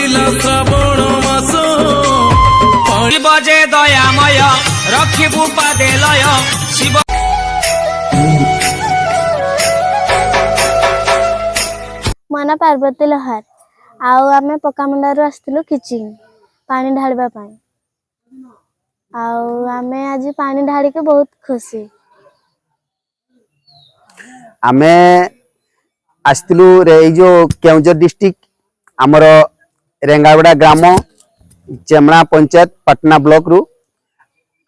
ଆସିଲା ଶ୍ରାବଣ ମାସ। ଶିବ ଯେ ଦୟାମୟ, ରଖିବୁ ପାଦେ ଲୟ ଶିବ। ମୋ ନାଁ ପାର୍ବତୀ ଲୋହାର ଆଉ ଆମେ ପକାମୁଣ୍ଡାରୁ ଆସିଥିଲୁ ଖିଚିଂ ପାଣି ଢାଳିବା ପାଇଁ। ଆଉ ଆମେ ଆଜି ପାଣି ଢାଳିକି ବହୁତ ଖୁସି। ଆମେ ଆସିଥିଲୁ ଏଇ ଯୋଉ କେଉଁଝର ଡିଷ୍ଟ୍ରିକ୍ଟ, ଆମର ରେଙ୍ଗାଗୁଡ଼ା ଗ୍ରାମ, ଚେମଣା ପଞ୍ଚାୟତ, ପାଟନା ବ୍ଲକରୁ।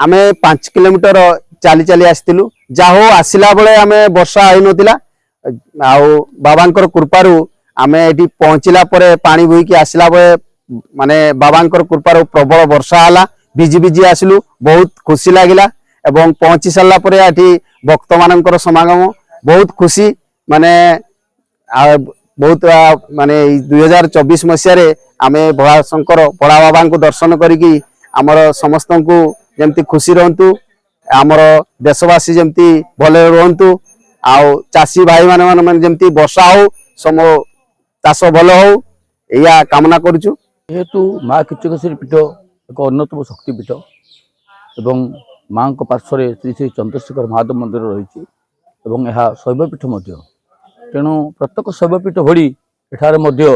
ଆମେ 5 କିଲୋମିଟର ଚାଲି ଚାଲି ଆସିଥିଲୁ। ଯାହା ହଉ, ଆସିଲା ବେଳେ ଆମେ ବର୍ଷା ହେଇନଥିଲା ଆଉ ବାବାଙ୍କର କୃପାରୁ ଆମେ ଏଠି ପହଞ୍ଚିଲା ପରେ, ପାଣି ବୋହିକି ଆସିଲା ବେଳେ ମାନେ ବାବାଙ୍କର କୃପାରୁ ପ୍ରବଳ ବର୍ଷା ହେଲା। ଭିଜି ଭିଜି ଆସିଲୁ, ବହୁତ ଖୁସି ଲାଗିଲା। ଏବଂ ପହଞ୍ଚି ସାରିଲା ପରେ ଏଠି ଭକ୍ତମାନଙ୍କର ସମାଗମ, ବହୁତ ଖୁସି। ମାନେ ଆଉ ବହୁତ ମାନେ 2024 ମସିହାରେ ଆମେ ଭୋଳାଶଙ୍କର ଭୋଳା ବାବାଙ୍କୁ ଦର୍ଶନ କରିକି ଆମର ସମସ୍ତଙ୍କୁ ଯେମିତି ଖୁସି ରୁହନ୍ତୁ, ଆମର ଦେଶବାସୀ ଯେମିତି ଭଲରେ ରୁହନ୍ତୁ ଆଉ ଚାଷୀ ଭାଇମାନେ ମାନେ ଯେମିତି ବର୍ଷା ହଉ, ଚାଷ ଭଲ ହଉ, ଏଇଆ କାମନା କରୁଛୁ। ଯେହେତୁ ମା କିଚକେଶ୍ୱରୀ ପୀଠ ଏକ ଅନ୍ୟତମ ଶକ୍ତିପୀଠ ଏବଂ ମାଙ୍କ ପାର୍ଶ୍ୱରେ ଶ୍ରୀ ଶ୍ରୀ ଚନ୍ଦ୍ରଶେଖର ମହାଦେବ ମନ୍ଦିର ରହିଛି ଏବଂ ଏହା ଶୈବପୀଠ ମଧ୍ୟ, ତେଣୁ ପ୍ରତ୍ୟେକ ଶୈବପୀଠ ଭଳି ଏଠାରେ ମଧ୍ୟ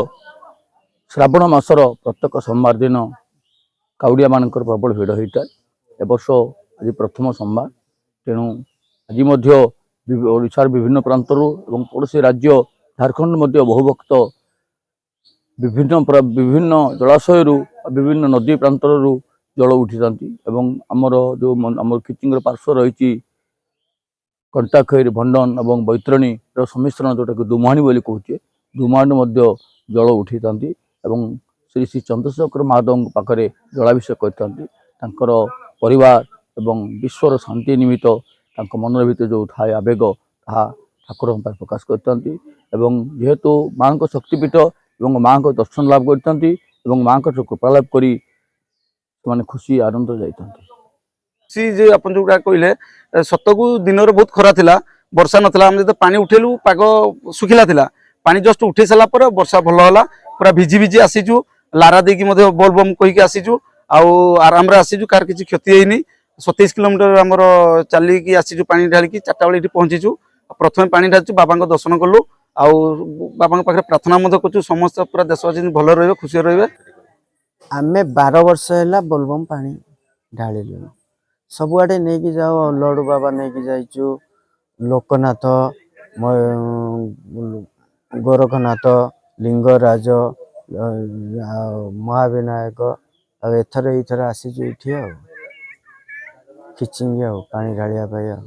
ଶ୍ରାବଣ ମାସର ପ୍ରତ୍ୟେକ ସୋମବାର ଦିନ କାଉଡ଼ିଆମାନଙ୍କର ପ୍ରବଳ ଭିଡ଼ ହୋଇଥାଏ। ଏବର୍ଷ ଆଜି ପ୍ରଥମ ସୋମବାର, ତେଣୁ ଆଜି ମଧ୍ୟ ଓଡ଼ିଶାର ବିଭିନ୍ନ ପ୍ରାନ୍ତରୁ ଏବଂ ପଡ଼ୋଶୀ ରାଜ୍ୟ ଝାଡ଼ଖଣ୍ଡ ମଧ୍ୟ ବହୁ ଭକ୍ତ ବିଭିନ୍ନ ଜଳାଶୟରୁ, ବିଭିନ୍ନ ନଦୀ ପ୍ରାନ୍ତରରୁ ଜଳ ଉଠିଥାନ୍ତି। ଏବଂ ଆମର ଯେଉଁ ଆମର ଖିଚିଙ୍ଗର ପାର୍ଶ୍ୱ ରହିଛି, କଣ୍ଟାଖୈର, ଭଣ୍ଡନ ଏବଂ ବୈତରଣୀର ସମ୍ମିଶ୍ରଣ, ଯେଉଁଟାକି ଦୁମୁହାଣୀ ବୋଲି କହୁଛେ, ଦୁମୁହାଣୀ ମଧ୍ୟ ଜଳ ଉଠେଇଥାନ୍ତି ଏବଂ ଶ୍ରୀ ଶ୍ରୀ ଚନ୍ଦ୍ରଶେଖର ମହାଦେବଙ୍କ ପାଖରେ ଜଳାଭିଷେକ କରିଥାନ୍ତି। ତାଙ୍କର ପରିବାର ଏବଂ ବିଶ୍ୱର ଶାନ୍ତି ନିମିତ୍ତ ତାଙ୍କ ମନର ଭିତରେ ଯେଉଁ ଥାଏ ଆବେଗ, ତାହା ଠାକୁରଙ୍କ ପାଖରେ ପ୍ରକାଶ କରିଥାନ୍ତି। ଏବଂ ଯେହେତୁ ମାଆଙ୍କ ଶକ୍ତିପୀଠ ଏବଂ ମାଆଙ୍କ ଦର୍ଶନ ଲାଭ କରିଥାନ୍ତି ଏବଂ ମାଆଙ୍କ କୃପା ଲାଭ କରି ସେମାନେ ଖୁସି ଆନନ୍ଦ ଯାଇଥାନ୍ତି। ସେ ଯେ ଆପଣ ଯୋଉଟା କହିଲେ, ସତକୁ ଦିନରେ ବହୁତ ଖରା ଥିଲା, ବର୍ଷା ନଥିଲା। ଆମେ ଯେତେ ପାଣି ଉଠେଇଲୁ, ପାଗ ଶୁଖିଲା ଥିଲା। ପାଣି ଜଷ୍ଟ ଉଠେଇ ସାରିଲା ପରେ ବର୍ଷା ଭଲ ହେଲା। ପୁରା ଭିଜି ଭିଜି ଆସିଛୁ, ଲାରା ଦେଇକି ମଧ୍ୟ ବୋଲ ବମ୍ କହିକି ଆସିଛୁ ଆଉ ଆରାମରେ ଆସିଛୁ, କାହାର କିଛି କ୍ଷତି ହେଇନି। 27 କିଲୋମିଟର ଆମର ଚାଲିକି ଆସିଛୁ, ପାଣି ଢାଳିକି 4ଟା ବେଳେ ଏଠି ପହଞ୍ଚିଛୁ। ପ୍ରଥମେ ପାଣି ଢାଳିଛୁ, ବାବାଙ୍କ ଦର୍ଶନ କଲୁ ଆଉ ବାବାଙ୍କ ପାଖରେ ପ୍ରାର୍ଥନା ମଧ୍ୟ କରୁଛୁ, ସମସ୍ତେ ପୁରା ଦେଶବାସୀ ଯେମିତି ଭଲରେ ରହିବେ, ଖୁସିରେ ରହିବେ। ଆମେ 12 ବର୍ଷ ହେଲା ବୋଲବମ୍ ପାଣି ଢାଳିଲୁଣି। ସବୁଆଡ଼େ ନେଇକି ଯାଉ। ଲଡ଼ୁ ବାବା ନେଇକି ଯାଇଛୁ, ଲୋକନାଥ, ଗୋରଖନାଥ, ଲିଙ୍ଗରାଜ ଆଉ ମହାବିନାୟକ। ଆଉ ଏଥର ଏଇଥର ଆସିଛୁ ଏଇଠି ଆଉ ଖିଚିଙ୍ଗି ଆଉ ପାଣି ଢାଳିବା ପାଇଁ ଆଉ।